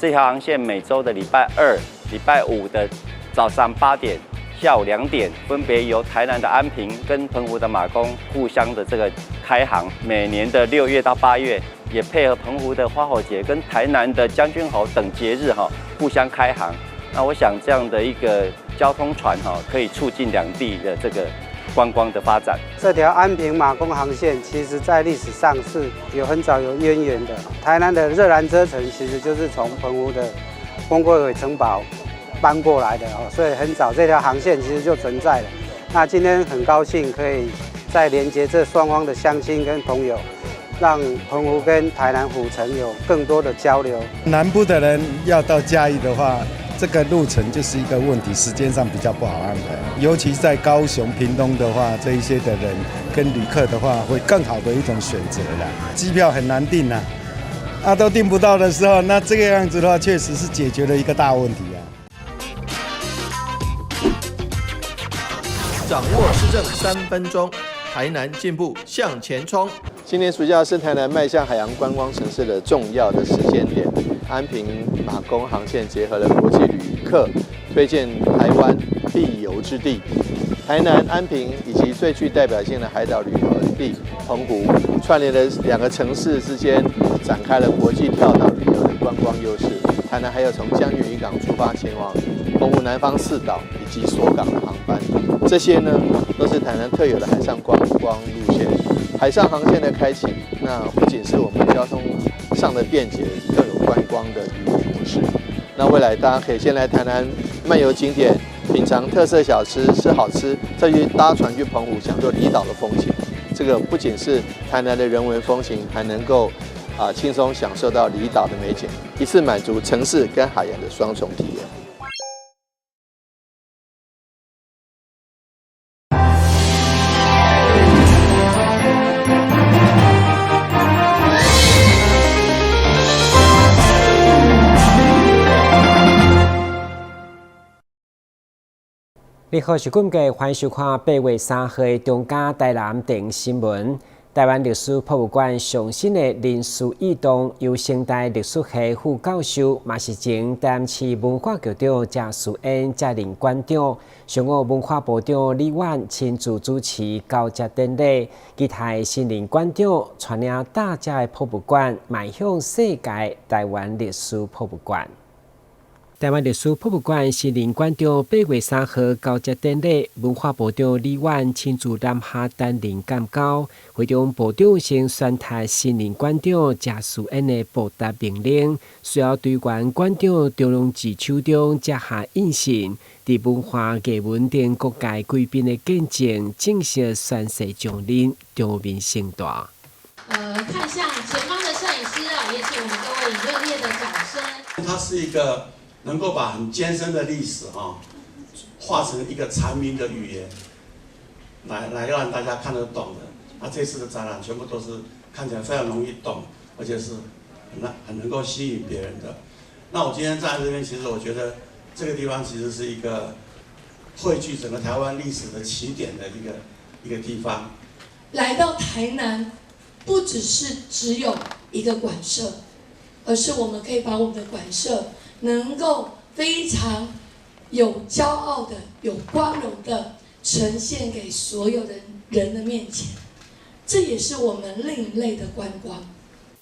這條航線每週的禮拜二、禮拜五的早上8點、下午2點，分別由台南的安平跟澎湖的馬公互相的這個開航。每年的6月到8月，也配合澎湖的花火節跟台南的將軍猴等節日哈，互相開航。那我想這樣的一個交通船哈，可以促進兩地的這個觀光的發展。這條安平馬公航線，其實在歷史上是有很早有淵源的。台南的熱蘭遮城其實就是從澎湖的風櫃尾城堡搬過來的哦，所以很早這條航線其實就存在了。那今天很高興可以再連接這雙方的鄉親跟朋友，讓澎湖跟台南府城有更多的交流。南部的人要到嘉義的話，這個路程就是一個問題，時間上比較不好安排。尤其在高雄、屏東的話，這一些的人跟旅客的話，會更好的一種選擇啦。機票很難訂啊，啊都訂不到的時候，那這個樣子的話，確實是解決了一個大問題啊。掌握市政3分鐘，台南進步向前衝。今年暑假是台南邁向海洋觀光城市的重要的時間點。安平馬公航線結合了國際旅客推薦台灣必遊之地，台南安平以及最具代表性的海島旅遊地澎湖，串聯了兩個城市之間，展開了國際跳島旅遊的觀光優勢。台南還有從江運漁港出發前往澎湖南方四島以及鎖港的航班，這些呢都是台南特有的海上觀光路線。海上航線的開啟，那不僅是我們交通上的便捷，更有觀光的旅遊模式。那未來大家可以先來台南漫遊景點，品嘗特色小吃，吃好吃，再去搭船去澎湖，享受離島的風情。這個不僅是台南的人文風情，還能夠輕鬆享受到離島的美景，一次滿足城市跟海洋的雙重體驗。你好，是今嘅歡迎收看8月3號的中嘉台南電新聞。台灣歷史博物館上新的人事異動，由成大歷史系副教授，嘛是前台南市文化局長謝思嫣接任館長。上午文化部長李婉親自主持交接典禮，期待新任館長帶領大家的博物館邁向世界台灣歷史博物館。台灣歷史博物館新任館長8月3號交接典禮，文化部長李婉親自南下擔任監交。會中部長先宣讀新任館長謝思嫣的報答命令，隨後隊員館長張榮志手中接下印信，佇文化藝文等各界貴賓的見證，正式宣誓上任，場面盛大。看向前方的攝影師啊，也請我們各位以熱烈的掌聲。它是一個能夠把很艱深的歷史哈，化成一個闡明的語言，來讓大家看得懂的。那這次的展覽全部都是看起來非常容易懂，而且是很能夠吸引別人的。那我今天站在這邊，其實我覺得這個地方其實是一個匯聚整個台灣歷史的起點的一個地方。來到台南，不只是只有一個館舍，而是我們可以把我們的館舍能夠非常有驕傲的、有光榮的呈現給所有的人的面前，這也是我們另一類的觀光。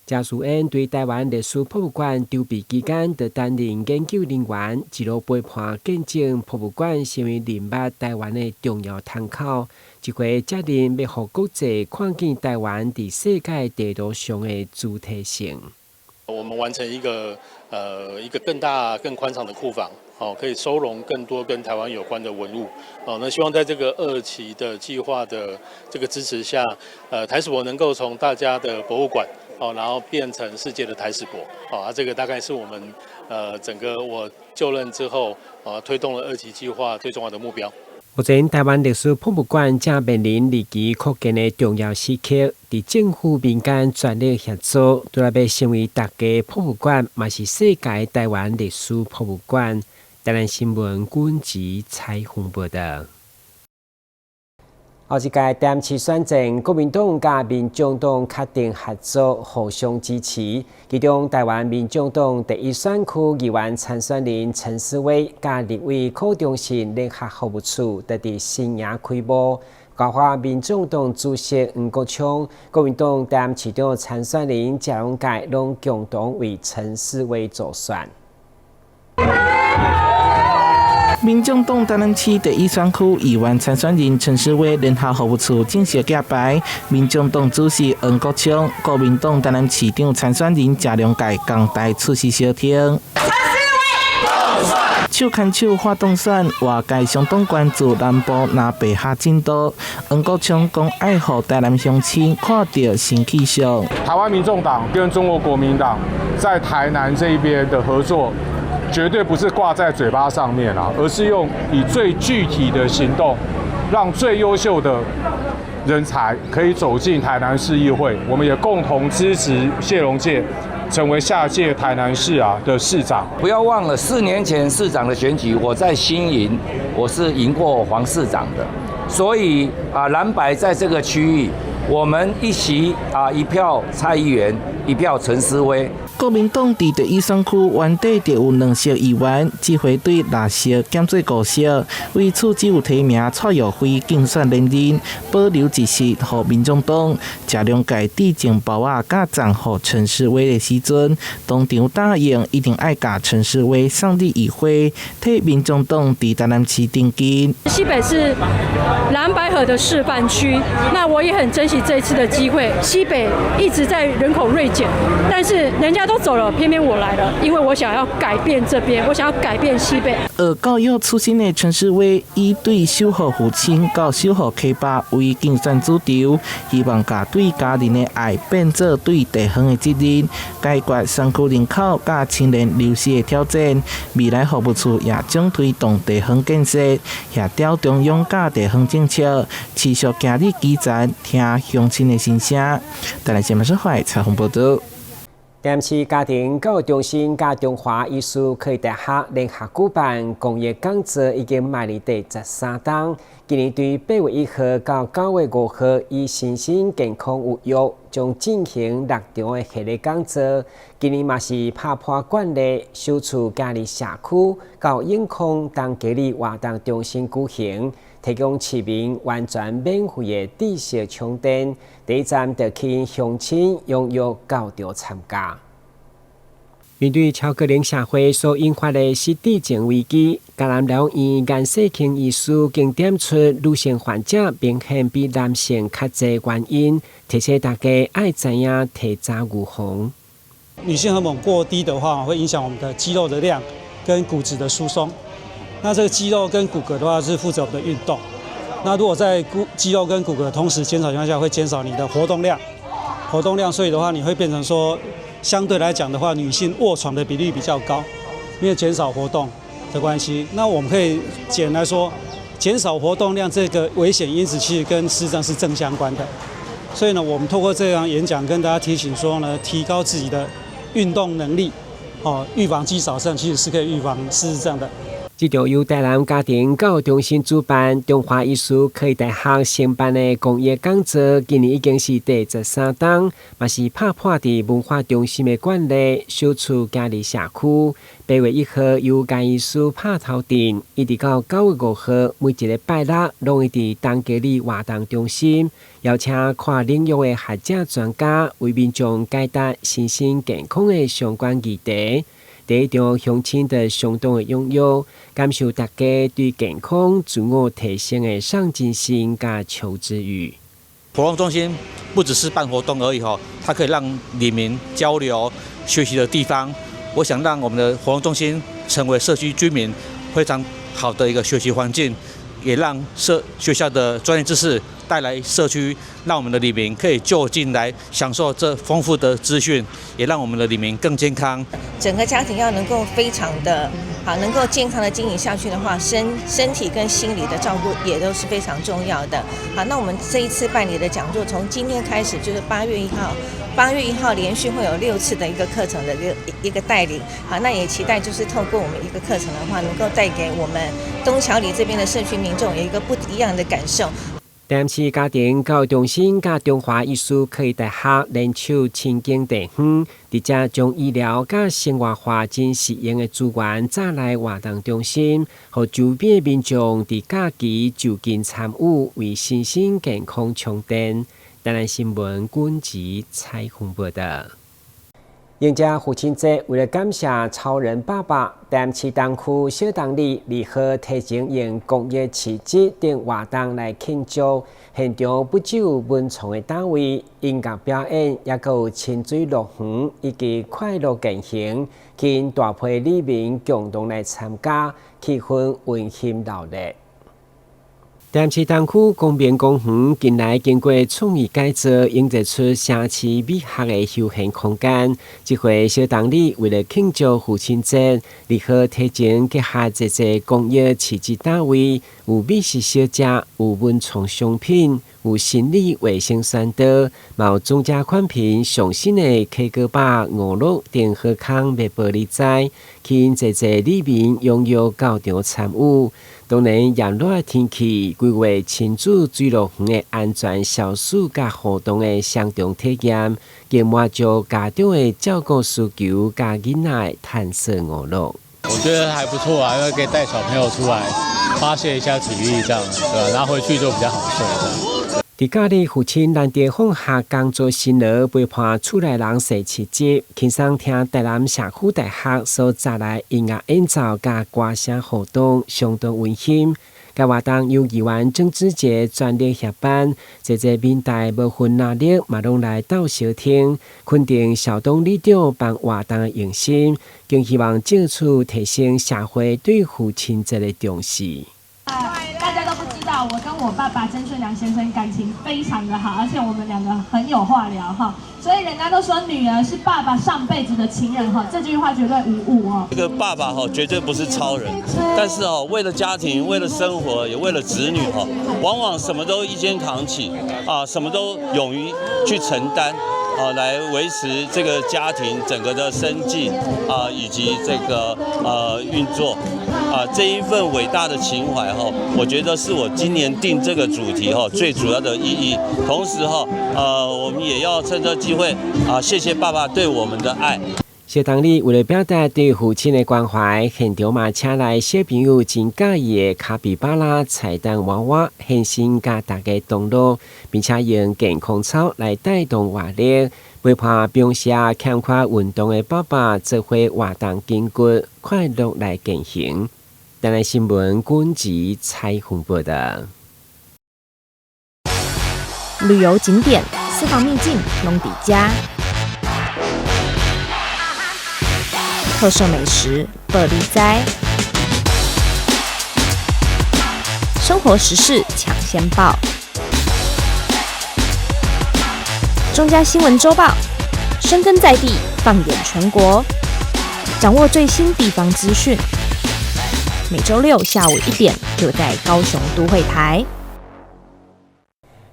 謝思嫣對台灣歷史博物館籌備期間，就擔任研究人員，一路陪伴見證博物館成為認捌台灣的重要窗口。這回責任欲予國際看見台灣佇世界地圖上的主體性。我們完成一個更大、更寬敞的庫房，哦，可以收容更多跟台灣有關的文物，哦，那希望在這個二期的計劃的這個支持下，台史博能夠從大家的博物館，哦，然後變成世界的台史博，哦，啊，這個大概是我們整個我就任之後，推動了二期計劃最重要的目標。目前台灣歷史博物館正面臨二期擴建的重要時刻，佇政府民間全力協助，除了欲成為大家博物館，嘛是世界台灣歷史博物館。台南新聞軍籍採訪報道。後一屆台南市選戰，國民黨佮民眾黨確定合作，互相支持。其中，台灣民眾黨第一選區議員參選人陳思威，佮立委柯中信聯合服務處，就佇新營開幕。包括民眾黨主席黃國昌、國民黨台南市長參選人謝龍介，攏共同為陳思威助選。民眾黨台南市第一選區議員參選人陳思威聯合服務處正式揭牌，民眾黨主席黃國昌、國民黨台南市長參選人謝龍介仝台出席相挺。手牽手發動選，外界相當關注南部藍白合進度。黃國昌講愛予台南鄉親看著新氣象。台灣民眾黨跟中國國民黨在台南這一邊的合作，絕對不是掛在嘴巴上面啊，而是用以最具體的行動，讓最優秀的人才可以走進台南市議會。我們也共同支持謝龍介成為下屆台南市的市長。不要忘了，4年前市長的選舉，我在新營，我是贏過黃市長的。所以啊，藍白在這個區域，我們一席啊一票蔡議員，一票陳思威。國民黨佇第一選區原底就有兩席議員，這回對六席減做五席，為此只有提名蔡育輝競選連任，保留一席予民眾黨。謝龍介致贈包仔佮讚予陳思威的時陣，當場答應一定愛共陳思威送入議會，替民眾黨佇台南市定根。西北是藍白合的示範區，那我也很珍惜這一次的機會。西北一直在人口銳減，但是人家都走了，偏偏我來了，因為我想要改變這邊，我想要改變西北。學教育出身的陳思威，以對守護父親到守護溪壩為競選主軸，希望共對家人的愛變做對地方的責任，解決山區人口佮青年流失的挑戰。未來服務處也將推動地方建設，協調中央佮地方政策，持續行入基層，聽鄉親的心聲。台南新聞採訪報導。台南市家庭教育中心佮中華醫事科技大學聯合舉辦公益講座，已經邁入第13冬。今年對8月1號到9月5號，以身心健康為約，將進行六場的系列講座。今年嘛是拍破慣例，首次行入社區到永康東家里活動中心舉行，提供市民完全免費的知識充電。第一站就吸引鄉親踴躍到場參加。面對超高齡社會所引發的失智症危機，嘉南療養院顏世慶醫師經點出女性患者明顯比男性較濟原因，提醒大家愛知影提早預防。女性荷爾蒙過低的話，會影響我們的肌肉的量跟骨質的疏鬆。那這個肌肉跟骨骼的話，是負責我們的運動。那如果在肌肉跟骨骼同時減少情況下，會減少你的活動量，活動量，所以的話，你會變成說，相對來講的話，女性臥床的比例比較高，因為減少活動的關係。那我們可以簡單來說，減少活動量這個危險因子其實跟失智症是正相關的。所以呢，我們透過這樣演講跟大家提醒說呢，提高自己的運動能力，哦，預防肌少症其實是可以預防失智症的。這場由台南家庭教育中心主辦、中華醫事科技大學承辦的公益講座，今年已經是第13冬，嘛是拍破佇文化中心的慣例，首次行入社區。8月1號由顏醫師拍頭陣，一直到9月5號，每一个拜六攏會佇東家里活動中心，邀請跨領域的學者專家為民眾解答身心健康的相關議題。第一場鄉親的相當的踴躍，感受大家對健康自我提升的上進心佮求知欲。活動中心不只是辦活動而已吼，它可以讓里民交流學習的地方。我想讓我們的活動中心成為社區居民非常好的一個學習環境，也讓學校的專業知識帶來社區，讓我們的里民可以就近來享受這豐富的資訊，也讓我們的里民更健康。整個家庭要能夠非常的好，能夠健康的經營下去的話，身體跟心理的照顧也都是非常重要的。好，那我們這一次辦理的講座，從今天開始就是八月一號，八月一號連續會有六次的一個課程的一個帶領。好，那也期待就是透過我們一個課程的話，能夠帶給我們東橋里這邊的社區民眾有一個不一樣的感受。台南市家庭教育中心佮中華藝術科技大學聯手親近地方，佇遮將醫療佮生活化真實用的資源載來活動中心，予周邊的民眾佇假期就近參與，為身心健康充電。台南新聞君子采訪報道。迎接父親節，為了感謝超人爸爸，台南市東區小東里2號提前用公益市集等活動來慶祝。現場不只有文創的單位、音樂表演，抑閣有親水樂園以及快樂健行，吸引大批里民共同來參加，氣氛溫馨熱鬧。台南市東區光明公園近來經過創意改造，營造出城市美學的休閒空間。這回小東里為了慶祝父親節，2號提前結合這個公益市集單位，有美食小食，有文創商品，有心理衛生宣導，嘛有總家款品上新的溪哥吧、娛樂電荷空賣玻璃仔，吸引濟濟里民踴躍到場參與。當然，炎熱的天氣，規劃親子水樂園的安全消暑佮互動的雙重體驗，更滿足家長的照顧需求，佮囡仔的探索娛樂。我覺得還不錯啊，因為可以帶小朋友出來發洩一下體力，這樣對吧？然後回去就比較好睡。這樣。佇假日父親難得放下工作辛勞，陪伴厝內人踅市集，輕鬆聽台南社區大學所帶來音樂演奏佮歌聲互動，相當溫馨。該活動由議員鄭志杰全力協辦，濟濟民代無分男女嘛攏來鬥相聽，肯定校董里長辦活動的用心，更希望藉此提升社會對父親節的重視。大家都不知道，我跟我爸爸曾順良先生感情非常的好，而且我們兩個很有話聊哈，所以人家都說女兒是爸爸上輩子的情人哈，這句話絕對無誤哦。這個爸爸哈絕對不是超人，但是哦為了家庭、為了生活、也為了子女哈，往往什麼都一肩扛起啊，什麼都勇於去承擔啊，來維持這個家庭整個的生計啊，以及這個運作啊，這一份偉大的情懷哈，我覺得是我今年定這個主題哈最主要的意義。同時哈，我們也要趁這個機會啊，謝謝爸爸對我們的愛。小東里為了表達對父親的關懷，現場嘛請來小朋友真佮意的卡比巴拉彩蛋娃娃現身，佮大家同樂，並且用健康操來帶動活力，陪伴平時欠缺運動的爸爸做伙活動筋骨，快樂來健行。台南新聞君子采訪報道。旅遊景點、私房秘境，攏佇遮。特色美食，報你知；生活時事搶先報，中嘉新聞週報，深耕在地，放眼全國，掌握最新地方資訊。每週六下午1點，就在高雄都會台。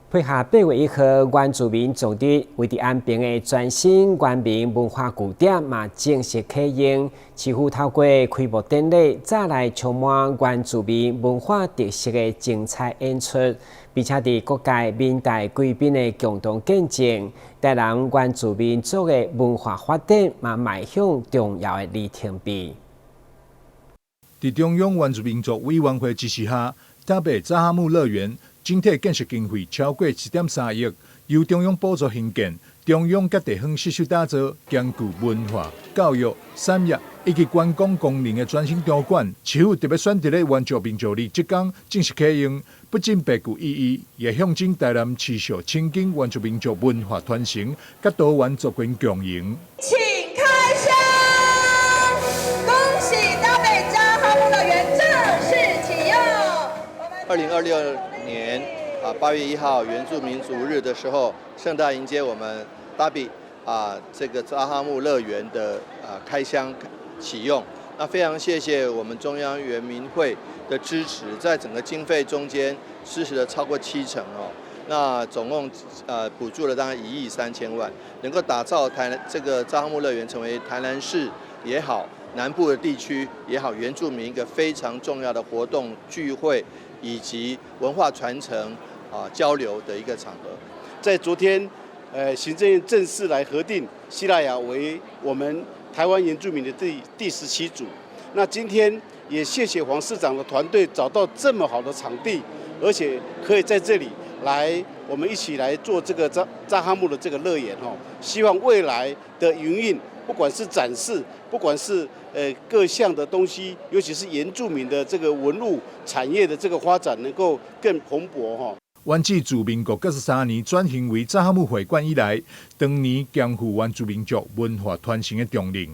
配合8月1號原住民族日，位佇安平的全新原民文化據點嘛正式啟用。市府透過開幕典禮，再來充滿原住民文化特色的精彩演出，並且佇各界民代貴賓的共同見證，台南原住民族的文化發展嘛邁向重要的里程碑。佇中央原住民族委員會支持下，台北扎哈木樂園整體建設經費超過1.3億，由中央補助興建，中央佮地方攜手打造兼具文化、教育、產業以及觀光功能的全新場館。市府特別選佇咧原住民族日這工正式啟用，不僅別具意義，也象徵台南持續親近原住民族文化傳承，佮多元族群共榮。請開箱！恭喜大北扎哈木樂園正式啟用。2026年啊，8月1號原住民族日的時候，盛大迎接我們達比啊這個扎哈木樂園的啊開箱啟用。那非常謝謝我們中央原民會的支持，在整個經費中間支持了超過70%哦。那總共補助了大概1億3千萬，能夠打造台南這個扎哈木樂園成為台南市也好，南部的地區也好，原住民一個非常重要的活動聚會以及文化傳承。交流的一個場合。在昨天，行政院正式來核定西拉雅為我們台灣原住民的第17族。那今天也謝謝黃市長的團隊找到這麼好的場地，而且可以在這裡來我們一起來做這個扎哈木的這個樂園哦。希望未來的營運，不管是展示，不管是各項的東西，尤其是原住民的這個文物產業的這個發展，能夠更蓬勃哈。源自自民國93年轉型為扎哈木會館以來，當年肩負原住民族文化傳承的重任，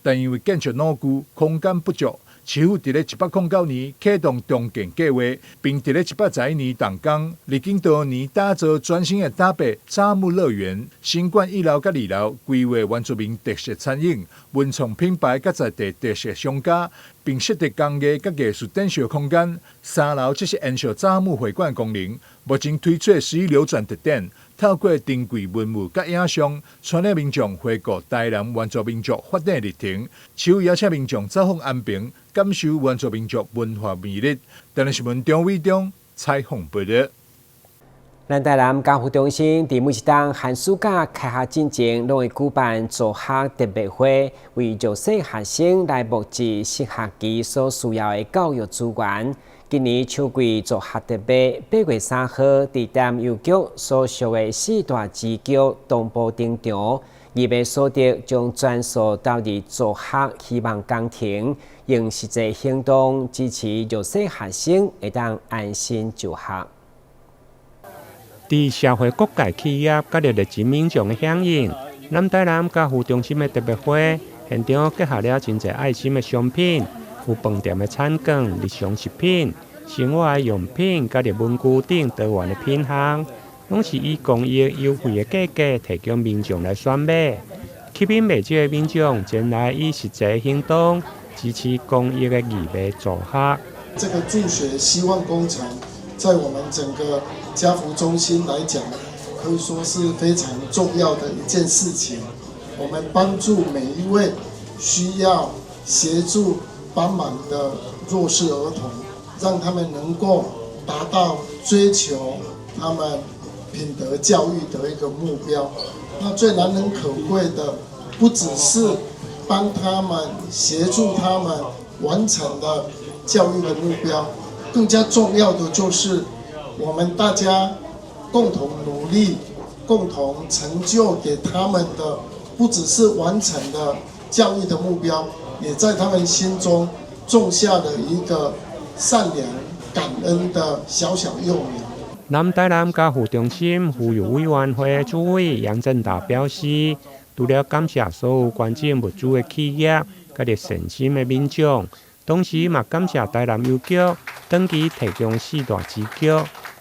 但因為建築老舊、空間不足，市府佇咧109年啟動重建計劃，並佇咧111年動工，歷經多年打造全新的台北扎哈木樂園。新館一樓佮二樓規劃原住民特色餐飲、文創品牌佮在地特色商家，並設置工藝佮藝術展示空間。三樓則是延續扎哈木會館功能，目前推出時流轉特展，透過珍貴文物佮影像，帶領民眾回顧台南原住民族發展歷程。市府邀請民眾走訪安平，感受原住民族文化魅力。台南新聞張偉中採訪報道。咱台南家扶中心佇每一冬寒暑假開學進前，攏會舉辦助學特賣會，為弱勢學生來募集新學期所需要的教育資源。今年秋季助學特賣，8月3號，佇台南郵局所屬的四大支局同步登場，義賣所得將全數投入助學希望工程，用實際行動支持弱勢學生會當安心就學。佇社會各界企業佮熱情民眾的響應，南台南家扶中心的特賣會現場結合了真濟愛心的商品，有飯店的餐券、日常食品、生活的用品，佮著文具等多元的品項，攏是以公益優惠的價格提供民眾來選買，吸引袂少的民眾前來以實際行動支持公益的義賣助學。這個助學希望工程，在我們整個家扶中心來講，可以說是非常重要的一件事情。我們幫助每一位需要協助幫忙的弱勢兒童，讓他們能夠達到追求他們品德教育的一個目標。那最難能可貴的，不只是幫他們協助他們完成了教育的目標，更加重要的就是我們大家共同努力，共同成就給他們的，不只是完成了教育的目標，也在他們心中種下了一個善良、感恩的小小幼苗。南台南家扶中心婦幼委員會主委楊振達表示，除了感謝所有捐贈物資的企業，佮著善心的民眾，同時嘛感謝台南郵局長期提供四大支局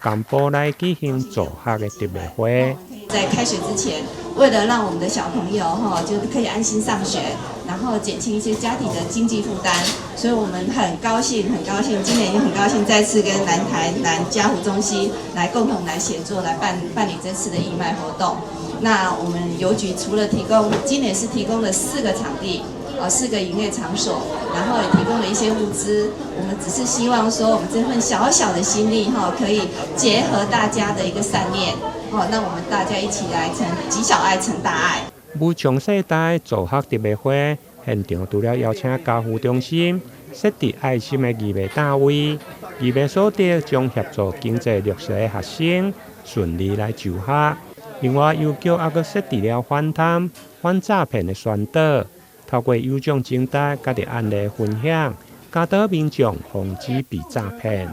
共補來舉行助學的特賣會。在開學之前，為了讓我們的小朋友哈就可以安心上學，然後減輕一些家庭的經濟負擔，所以我們很高興，很高興，今年也很高興再次跟南台南家扶中心來共同來協作，來辦理這次的義賣活動。那我們郵局除了提供，今年是提供了四個場地，四個營業場所，然後也提供了一些物資。我們只是希望說，我們這份小小的心力哈，可以結合大家的一個善念，好，那我們大家一起來成積小愛成大愛。無窮世代助學特賣會現場，除了邀請家扶中心設置愛心的義賣攤位，義賣所得將協助經濟弱勢的學生順利來就學。另外，郵局猶閣設置了反貪、反詐騙的宣導，透過有獎徵答佮著案例分享，教導民眾防止被詐騙。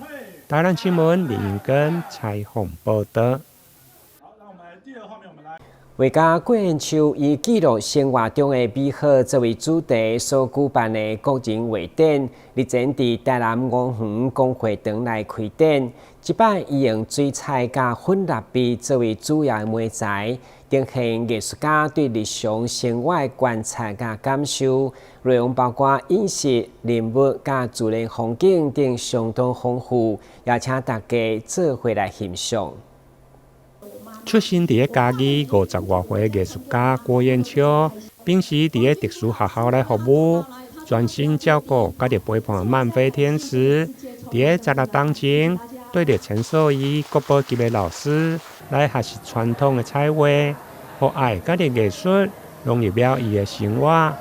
台南新聞林英根採訪報道。畫家郭延秋以記錄生活中的美好作為主題所舉辦的個人畫展，日前佇台南吳園公會堂來開展。這擺伊用水彩佮粉蠟筆作為主要的媒材，呈現藝術家對日常生活的觀察佮感受，內容包括飲食、人物佮自然風景等相當豐富，邀請大家做伙來欣賞。出生佇咧嘉義50外歲藝術家郭延秋，平時佇咧特殊學校來服務，專心照顧佮著陪伴慢飛天使。佇咧16冬前，綴著陳素儀國寶級的老師來學習傳統的彩畫，予愛佮著藝術融入了伊的生活。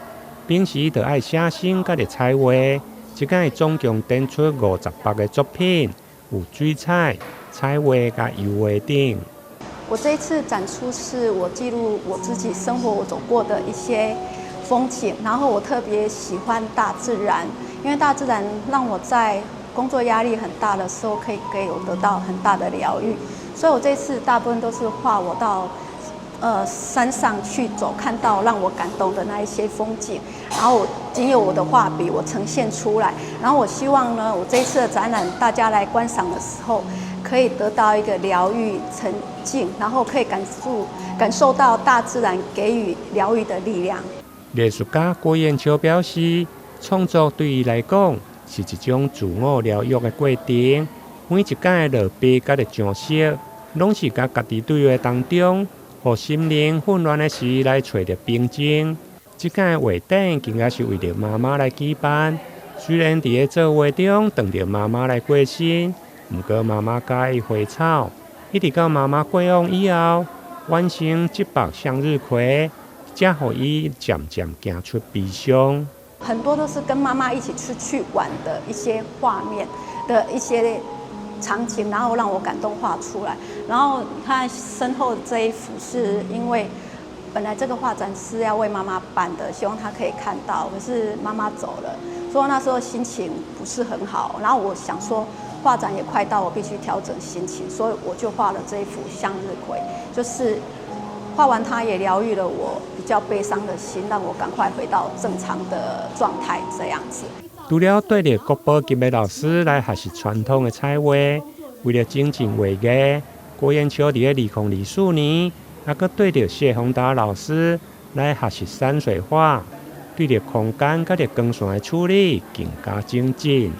平時就愛寫生佮著彩畫，這擺總共展出50幅的作品，有水彩、彩畫佮油畫等。我這一次展出是我記錄我自己生活我走過的一些風景，然後我特別喜歡大自然，因為大自然讓我在工作壓力很大的時候，可以給我得到很大的療癒，所以我這次大部分都是畫我到山上去走，看到讓我感動的那一些風景，然後我經由我的畫筆，我呈現出來。然後我希望呢，我這次的展覽大家來觀賞的時候，可以得到一個療癒沉靜，然後可以感受到大自然給予療癒的力量。藝術家郭艷秋表示，創作對伊來講是一種自我療癒的過程。每一擺的落筆佮著上色，攏是佮家己對話當中，予心靈混亂的時來揣著平靜。這擺畫展更加是為著媽媽來舉辦。雖然佇咧做畫中撞著媽媽來過身，毋過媽媽佮意花草，一直到媽媽過往以後，完成這幅向日葵，才予伊漸漸行出悲傷。很多都是跟媽媽一起出去玩的一些畫面的一些場景，然後讓我感動畫出來。然後你看身後這一幅，是因為本來這個畫展是要為媽媽辦的，希望她可以看到，可是媽媽走了，所以那時候心情不是很好。然後我想說，畫展也快到，我必須調整心情，所以我就畫了這一幅向日葵，就是畫完它也療癒了我比較悲傷的心，讓我趕快回到正常的狀態，這樣子。除了綴著國寶級的老師來學習傳統的彩畫，為了精進畫藝，郭艷秋佇咧2024年，猶閣綴著謝宏達老師來學習山水畫，對著空間佮著光線的處理更加精進。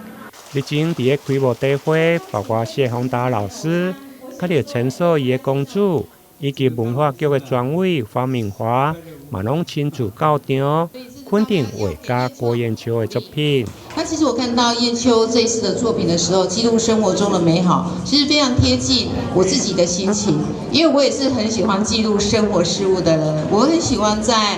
日前佇咧開幕大會，包括謝宏達老師、佮著陳素儀的公主，以及文化局的專委方明華，嘛攏親自到場，肯定畫家郭艷秋的作品。那其實我看到艷秋這一次的作品的時候，記錄生活中的美好，其實非常貼近我自己的心情，因為我也是很喜歡記錄生活事物的人。我很喜歡在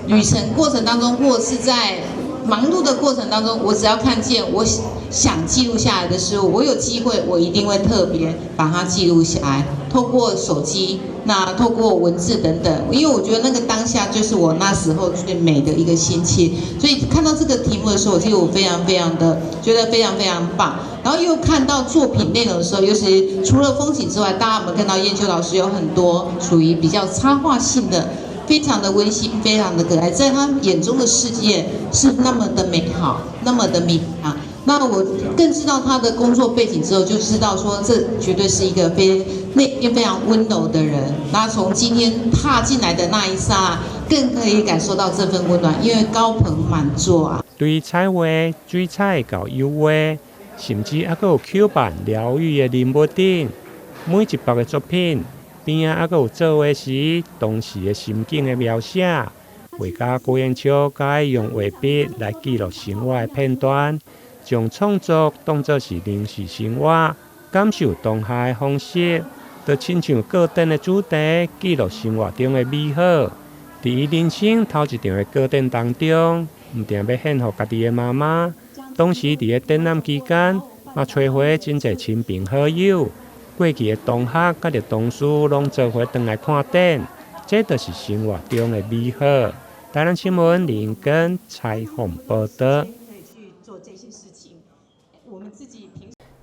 旅程過程當中，或是在忙碌的過程當中，我只要看見我想記錄下來的事物，我有機會，我一定會特別把它記錄下來，透過手機，那透過文字等等，因為我覺得那個當下就是我那時候最美的一個心情。所以看到這個題目的時候，我記得我非常非常的覺得非常非常棒。然後又看到作品內容的時候，尤其除了風景之外，大家有沒有看到艷秋老師有很多屬於比較插畫性的，非常的溫馨，非常的可愛，在他眼中的世界是那麼的美好，那麼的美啊。那我更知道他的工作背景之後，就知道說這絕對是一個非內心非常溫柔的人。那從今天踏進來的那一剎，更可以感受到這份溫暖，因為高朋滿座啊。對彩畫、水彩到油畫，甚至猶閣有 Q 版療癒的人物等，每一幅的作品邊仔猶閣有作畫時當時的心境的描寫。畫家郭艷秋佮愛用畫筆來記錄生活的片段，將創作當作是臨時生活，感受當下的方式，就親像個展的主題，記錄生活中的美好。佇伊人生頭一場的個展當中，毋定欲獻予家己的媽媽。當時佇咧展覽期間，嘛揣回真濟親朋好友、過去的同學佮著同事，攏做伙轉來看展，這就是生活中的美好。台南新聞林根採訪報道。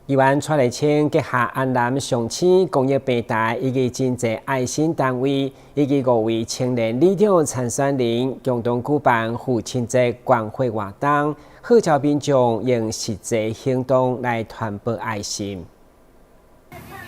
議員蔡麗清結合安南上星公益平台以及真濟愛心單位以及五位青年里長參選人共同舉辦父親節關懷活動，號召民眾用實際行動來傳播愛心。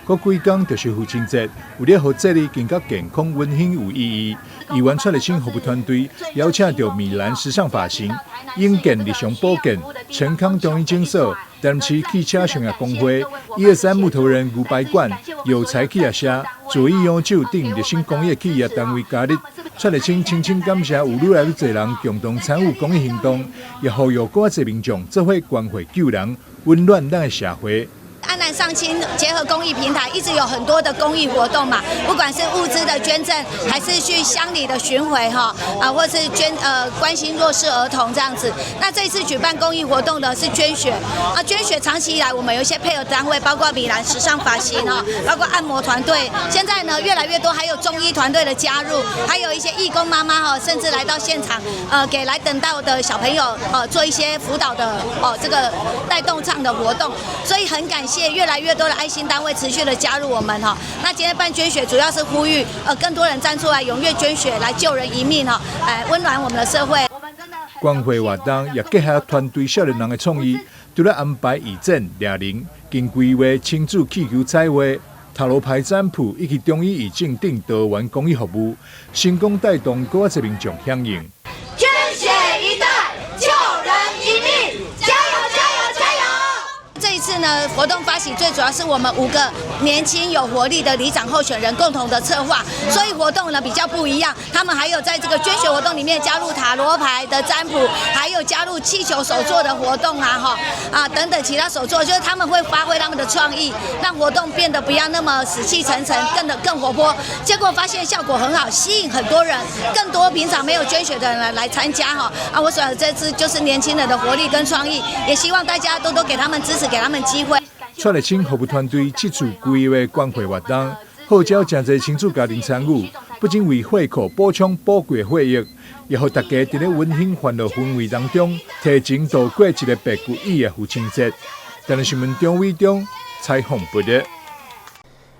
過幾工就是父親節，為了予節日更加健康、溫馨有意義，議員蔡麗清服務團隊邀請著米蘭時尚髮型、永健日常保健、陳康中醫診所、台南市汽車商業公會、123木頭人牛排館、有才企業社、左翼洋酒等熱心工業企業單位加入。蔡麗清深深感謝有愈來愈濟人共同參與公益行動，也呼籲閣較濟民眾做伙關懷救人，溫暖咱的社會。安南上清结合公益平台，一直有很多的公益活动嘛，不管是物资的捐赠，还是去乡里的巡回哈，啊，或是捐关心弱势儿童这样子。那这次举办公益活动的是捐血啊，捐血长期以来我们有一些配合单位，包括米兰时尚发型哈，包括按摩团队，现在呢越来越多，还有中医团队的加入，还有一些义工妈妈哈，甚至来到现场，给来等到的小朋友做一些辅导的哦，这个带动唱的活动，所以很感谢越来越多的爱心单位持续的加入我们哈。那今天办捐血主要是呼吁更多人站出来踊跃捐血来救人一命哈，来温暖我们的社会。关怀活动也结合团队少年人的创意，除了安排义诊、掠人、经规划亲子气球彩画、塔罗牌占卜以及中医义诊等多元公益服务，成功带动阁较济民众响应。捐血一袋，救人一命，加油加油加油！这一次呢，活动发起最主要是我们5个年轻有活力的里长候选人共同的策划，所以活动呢比较不一样。他们还有在这个捐血活动里面加入塔罗牌的占卜，还有加入气球手作的活动啊，哈啊等等其他手作，就是他们会发挥他们的创意，让活动变得不要那么死气沉沉，更活泼。结果发现效果很好，吸引很多人，更多平常没有捐血的人来参加哈啊！我想这次就是年轻人的活力跟创意，也希望大家多多给他们支持，给他们机会。蔡丽清服务团队这次规划关怀活动，号召真济亲子家庭参与，不仅为血库补充宝贵血液，也予大家伫咧温馨欢乐氛围当中，提前度过一个别具意义的父亲节。台南新闻张伟中采访报道。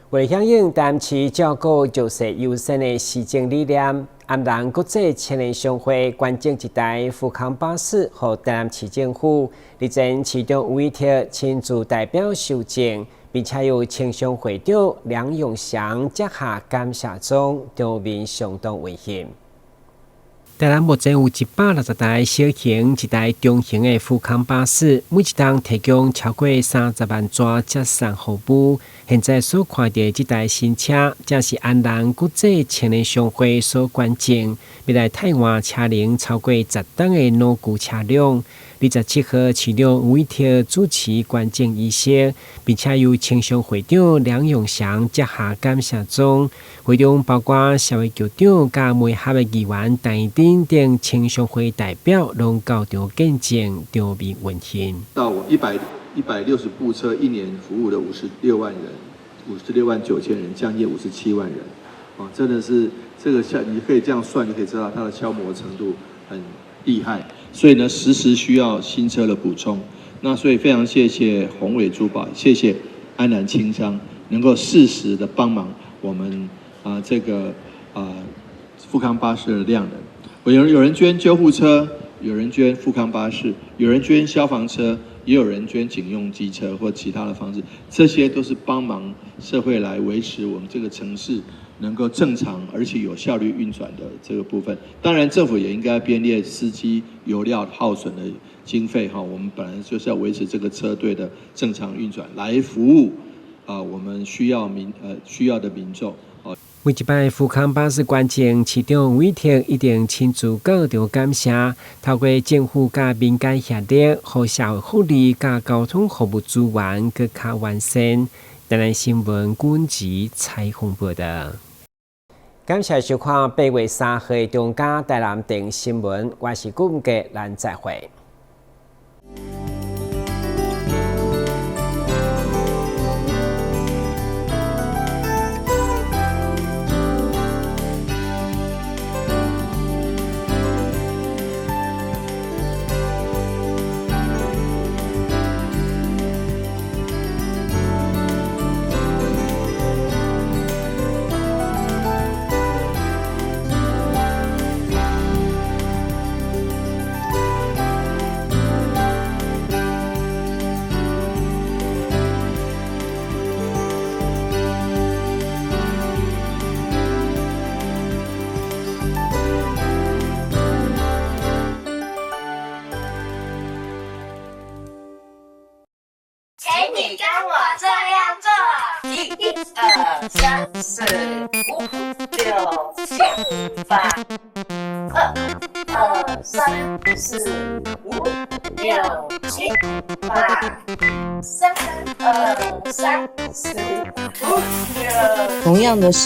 为响应台南市照顾弱势优先的市政理念，安南国际青年商会捐赠一台富康巴士予台南市政府，日前市长委托亲自代表受赠，并且由青商会长梁永祥接下感谢状，场面相当温馨。台南目前有160台小型、1台中型的富康巴士，每一档提供超过30万纸接送服务。现在所看到的这台新车，正是安南国际青年商会所捐赠，未来汰换车龄超过10吨的老旧车辆。27号，市长委托主持捐赠仪式，并且由青商会长梁永祥接下感谢状。会中包括社会局长佮媒合的议员陈丁等青商会代表，拢到场见证，场面温馨。到我160部车，一年服务了56万人，56万9千人，将近57万人。哦，真的是这个像你可以这样算，就可以知道它的消磨程度很厉害。所以呢，时时需要新车的补充。那所以非常谢谢宏伟珠宝，谢谢安南青商，能够适时的帮忙我们这个富康巴士的量能。有人捐救护车，有人捐富康巴士，有人捐消防车，也有人捐警用机车或其他的方式，这些都是帮忙社会来维持我们这个城市能够正常而且有效率运转的这个部分。当然，政府也应该编列司机油料耗损的经费哈。我们本来就是要维持这个车队的正常运转，来服务我们需要的民众。每一摆富康巴士捐赠，市长委托一定亲自到场感谢，透过政府佮民间协力，予社会福利佮交通服务资源阁较完善。台南新闻军职采访报道。感谢收看8月3号的中嘉台南电新闻，我是顾文杰，咱再会。 1、2、3、4、5、6、7、8、2、2。二三四五六七八，三二三四五六。同樣的。